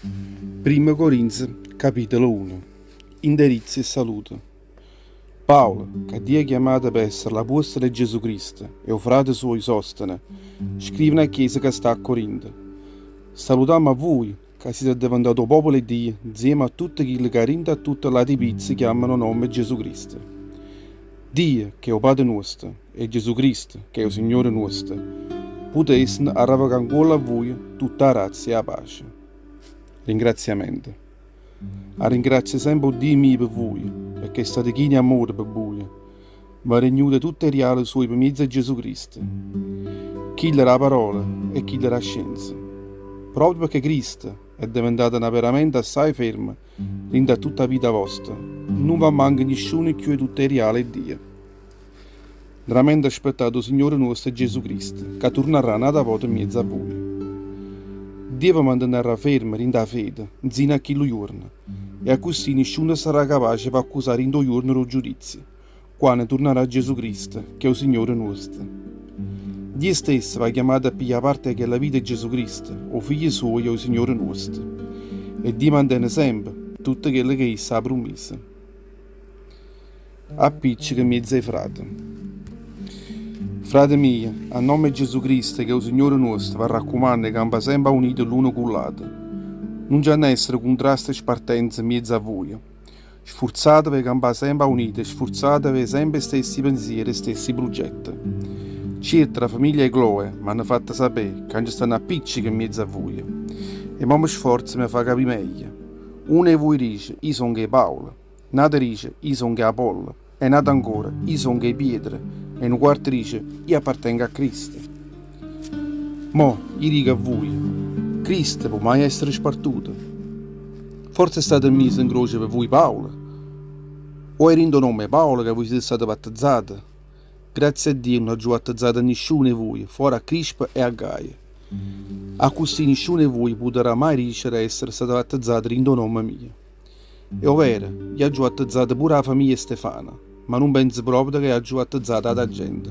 Primmo Corinze, capitolo uno. Indirizzi e salute. Paolo, ca Dio ha chiamato pe essere l'apuostolo 'e Gesù Cristo e 'o frate suojo Sostene, scrivono â chiesa ca sta a Corinto. Salutammo a vuje, ca site addeventate 'o popolo 'e Dio nzieme a tutte chille ca dinto a tutte ll'ati pizze chiammano 'o nomme 'e Gesù Cristo. Dio, ch'è 'o Pate nuosto, e Gesù Cristo, ch'è 'o Signore nuosto, putesseno arrevocà ncuollo a vuje tutta 'a grazia e 'a pace. Ringraziamento. Arringrazio sempe 'o Dio mio pe vuje, pecché state chini 'e ammore pe buje. V'ha regnuto 'e tutte 'e riale suoje pe miezo 'e Gesù Cristo. Chillo d' 'a parola e chillo d' 'a scienza. Proprio pecché Cristo è diventato na peramenta assaje ferma dint' 'a tutta 'a vita vosta, nun v'ammanca nisciuno cchiù 'e tutte 'e riale 'e Dio. Ntramente aspettate 'o Signore nuosto Gesù Cristo, ca turnarrà n'ata vota 'mmiezzo a vuje. Dio ve mantenarrà ferme dint' 'a fede nzino a chillu juorno, e accussì nisciuno sarrà capace 'e v'accusà dint' 'o juorno d' 'o giudizio, quanno turnarrà Gesù Cristo, ch'è 'o Signore nuosto. Dio stesso v'ha chiamato a piglià parte 'e chella vita 'e Gesù Cristo, 'o Figlio suojo e 'o Signore nuosto. E Dio mantene sempe tutto chello che isso ha prummiso. Appicceche 'mmiezz' 'e frate. Frate mio, a nomme 'e Gesù Cristo, ch'è 'o Signore nuosto, v'arraccumanno 'e campà sempe aunite l'uno cu ll'ato. Nun nce hanna essere cuntraste e spartenze 'mmiezz' a vuje. Sfurzateve 'e campà sempe aunite e sfurzateve 'e sempe 'e stessi penziere e 'e stessi pruggette. Cierte d' 'a famiglia 'e Cloe m'hanno fatto sapé ca nce stanno appicceche 'mmiezz' a vuje. E mo me sforzo 'e me fà capì meglio. Uno 'e vuje dice, Io songo 'e Paolo. N'ato dice, Io songo 'e Apollo. E n'ato ancora, Io songo 'e Pietro. E nu quarto dice, Io appartengo a Cristo. Mo, io dico a vuje, Cristo po' maje essere spartuto? Forse è stato miso 'ncroce pe' vuje Paolo? O è dint' 'o nomme 'e Paolo ca vuje site state battezzate? Grazie a Dio nun aggio battezzato a nisciuno 'e vuje, fora a Crispo e a Gaio. Accussì nisciuno 'e vuje putarrà maje dicere 'e essere stato battezzato dint' 'o nomme mio. È overo, io aggio battezzato pure 'a famiglia 'e Stefano, ma nun penzo proprio che aggio battezzato ata gente.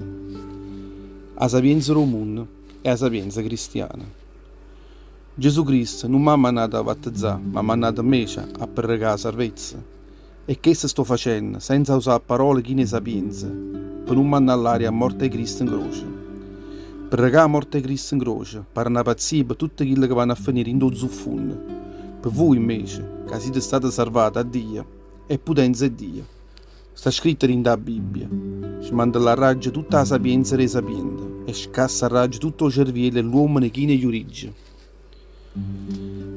'A sapienza d' 'o munno è 'a sapienza cristiana. Gesù Cristo nun m'ha mannato a battezzà, m'ha mannato invece a predicà 'a salvezza. E chesto sto facenno, senza ausà parole chine 'e sapienza, pe nun mannà all'aria 'a morte 'e Cristo 'ncroce. Predicà 'a morte 'e Cristo 'ncroce pare na pazzia pe tutte chille ca vanno a fenì dint' 'o zuffunno. Pe vui, invece, ca site state sarvate 'a Dio, è putenza 'e Dio. Sta scritto dint' 'a Bibbia, Smantellarraggio tutta 'a sapienza d' 'e sapiente e scassarraggio tutto 'o cerviello 'e ll'uommene chine 'e iurigge.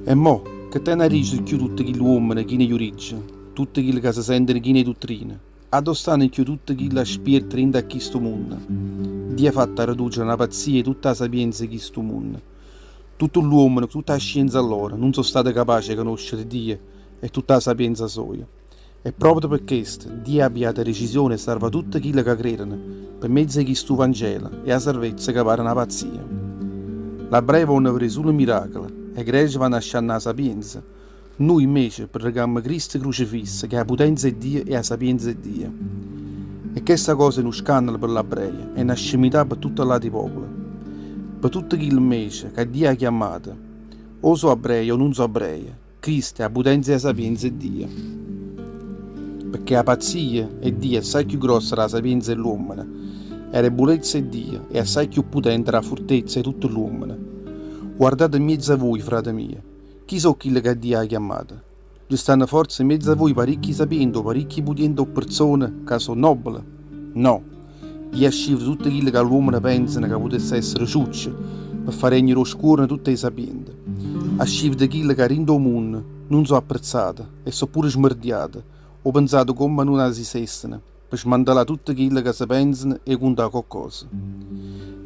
E mo, che tene 'a dicere cchiù tutte chill'uommene chine 'e iurigge, tutte chille ca se senteno chine 'e duttrine? Addò stanno cchiù tutte chille spierte dint' a chistu munno? Dio ha fatto arreducere na pazzia tutta 'a sapienza 'e chistu munno. Tutte ll'uommene cu tutta 'a scienza lloro nun so' state capace 'e canoscere Dio e tutta 'a sapienza soja. E proprio pe chesto Dio ha pigliato 'a decisione 'e sarvà tutte chille ca credono pe mezzo 'e chistu Vangelo e 'a salvezza ca pare na pazzia. Ll'abrei vonno vedé sulo miracole, 'e greci vanno ascianno 'a sapienza, nuje invece predicammo Cristo crucefisso ch'è 'a putenza 'e Dio e 'a sapienza 'e Dio. E chesta cosa è nu scannalo pe ll'abrei e na scemità pe tutte ll'ati popole. Pe tutte chille invece ca Dio ha chiammato, o so' abrei o nun so' abrei, Cristo è 'a putenza e 'a sapienza 'e Dio. Pecché 'a pazzia 'e Dio è assaje cchiù grossa d' 'a sapienza 'e ll'uommene, e 'a debulezza 'e Dio è assaje cchiù putente d' 'a furtezza 'e tutte ll'uommene. Guardate 'mmiez'a vuje, frate mio, chi so' chille ca Dio ha chiammato? Nce stanno forze 'mmiez'a vuje paricchi sapiente o paricchi putiente o perzone ca so' nobbele? No! Dio ascivra tutte chille ca ll'uommene penzano ca putesse essere ciucce pe fa regnere 'o scuorno tutt' 'e sapiente. Ascivra chille ca dint' 'o munno nun so' apprezzate e so' pure smerdiate o penzate comme nun asistesseno pe smantellà tutte chille ca se penzano 'e cuntà coccosa.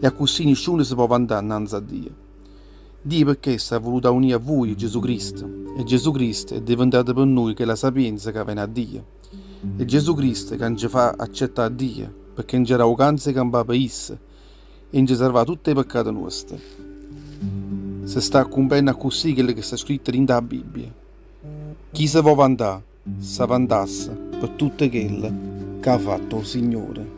E accussì nisciuno se po' vantà 'nnanze a Dio. Dio pe chesto ha vuluto aunì a vuje Gesù Cristo e Gesù Cristo è diventato pe nuje chella sapienza ca vene 'a Dio. È Gesù Cristo ca nce fa accettà a Dio, pecché nce dà 'o canzo 'e campà pe isso e nce sarvà tutt' 'e peccate nuoste. Se sta accumpenno accussì chello che sta scritto dint' 'a Bibbia, Chi se vo' vantà, se vantasse pe tutto chello c'ha fatto 'o Signore.